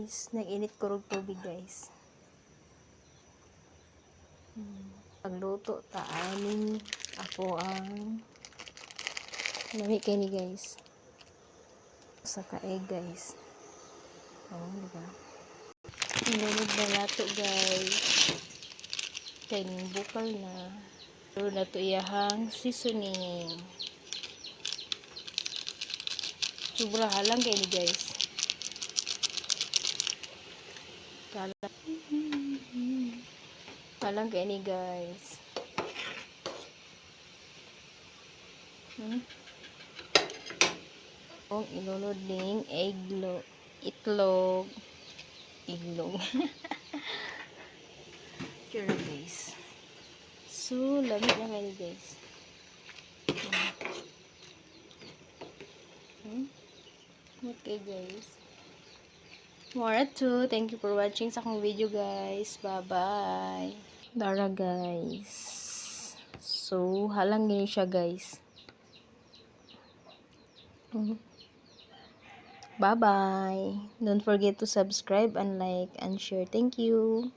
Guys. Nag-init ko og tubig, guys. Pagluto ta aning ako ang lami kay ni, guys. Sa ka egg, guys. Oh, di ba? Ilunod na nato, guys. Kay ning bukal na. Pero nato iyahang seasoning. Sobra halang kay ni, guys. Kalang. Halang kay ni, guys. Kung ilunod ning egg, itlog, iglog. Sure, guys. So, lamig na kayo, guys. Okay, guys. More to. Thank you for watching sa akong video, guys. Bye-bye. Dara, guys. So, halang gini siya, guys. Bye-bye. Don't forget to subscribe and like and share. Thank you.